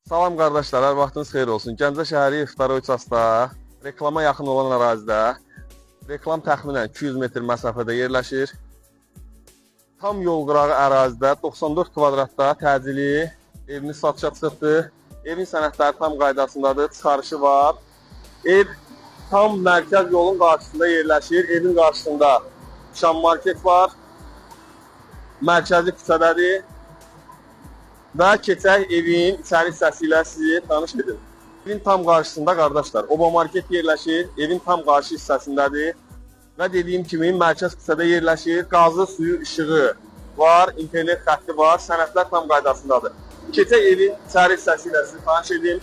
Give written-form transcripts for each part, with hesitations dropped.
Salam qardaşlar, hər vaxtınız xeyir olsun. Gəncə şəhəri Vtaroy Çasda, reklama yaxın olan ərazidə, reklam təxminən 200 metr məsafədə yerləşir. Tam yol qırağı ərazidə 94 kvadratda təcili evimiz satışa çıxıbdır. Evin sənədləri tam qaydasındadır, çıxarışı var. Ev tam mərkəz yolun qarşısında yerləşir. Evin qarşısında Şam market var. Mərkəzi küçədədir. Və keçək evin içəri hissəsi ilə sizi tanış edim. Evin tam qarşısında qardaşlar, Oba market yerləşir. Evin tam qarşı hissəsindədir. Və dediyim kimi mərkəz küçədə yerləşir. Qazı, suyu, işığı var, internet xətti var, sənədlər tam qaydasındadır. Keçək evin içəri hissəsi ilə sizi tanış edim.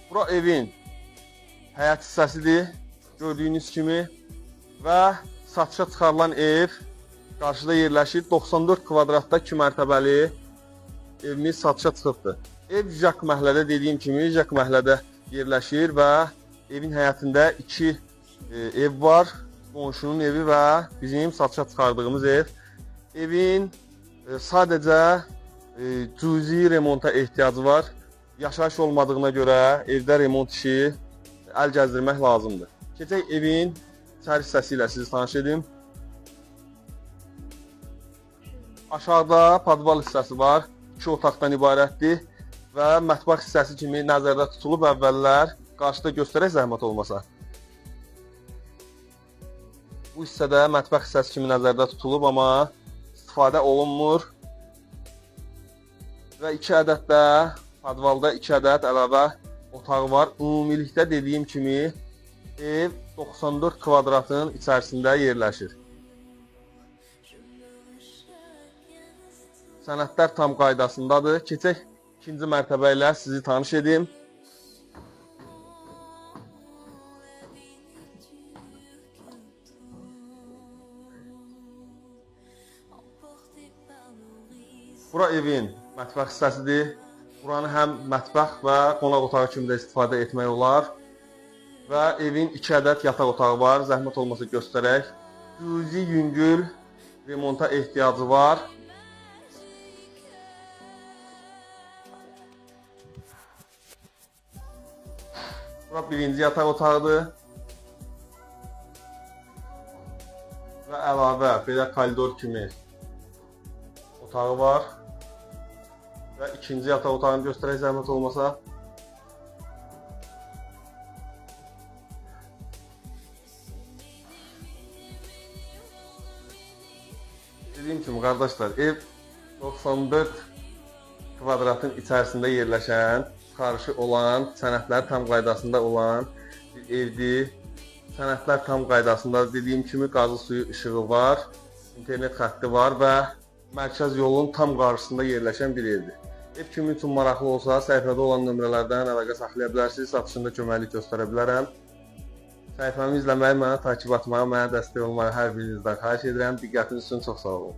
Bura evin həyət hissəsidir. Gördüyünüz kimi və satışa çıxarılan ev qarşıda yerləşir. 94 kvadratda 2 mərtəbəli evimiz satışa çıxıbdır. Ev Jak məhəllədə dediyim kimi Jak məhəllədə yerləşir və evin həyətində 2 ev var. Qonşunun evi və bizim satışa çıxardığımız ev. Evin sadəcə cüzi remonta ehtiyacı var. Yaşayış olmadığına görə evdə remont işi əl gəzdirmək lazımdır. Keçək evin içəri hissəsi ilə sizi tanış edim. Aşağıda podval hissəsi var. 2 otaqdan ibarətdir və mətbəx hissəsi kimi nəzərdə tutulub əvvəllər. Qarşıda göstərək zəhmət olmasa. Bu hissədə mətbəx hissəsi kimi nəzərdə tutulub, amma istifadə olunmur. Və 2 ədəd də podvalda 2 ədəd əlavə otağı var. Ümumilikdə dediyim kimi ev 94 kvadratın içərisində yerləşir. Sənədlər tam qaydasındadır. Keçək ikinci mərtəbə ilə sizi tanış edim. Bura evin mətbəx hissəsidir. Buranı həm mətbəx və qonaq otağı kimi də istifadə etmək olar. Və evin 2 ədəd yataq otağı var. Zəhmət olmasa göstərək. Cüzi yüngül remonta ehtiyacı var. Bura birinci yataq otağıdır. Və əlavə belə koridor kimi otağı var. Və ikinci yataq otağını göstərək zəhmət olmasa. Dediyim kimi qardaşlar, ev 94 kvadratın içərisində yerləşən, çıxarışı olan, sənədlər tam qaydasında olan bir evdir. Sənədlər tam qaydasında, dediyim kimi qazı, suyu, işığı var, internet xətti var və mərkəz yolun tam qarşısında yerləşən bir evdir. Ev kimin üçün maraqlı olsa, səhifədə olan nömrələrdən əlaqə saxlaya bilərsiniz, satışında köməklik göstərə bilərəm. Səhifəmi izləməyi, mənə takip atmağı, mənə dəstək olmağı hər birinizdən xahiş edirəm. Diqqətiniz üçün çox sağ olun.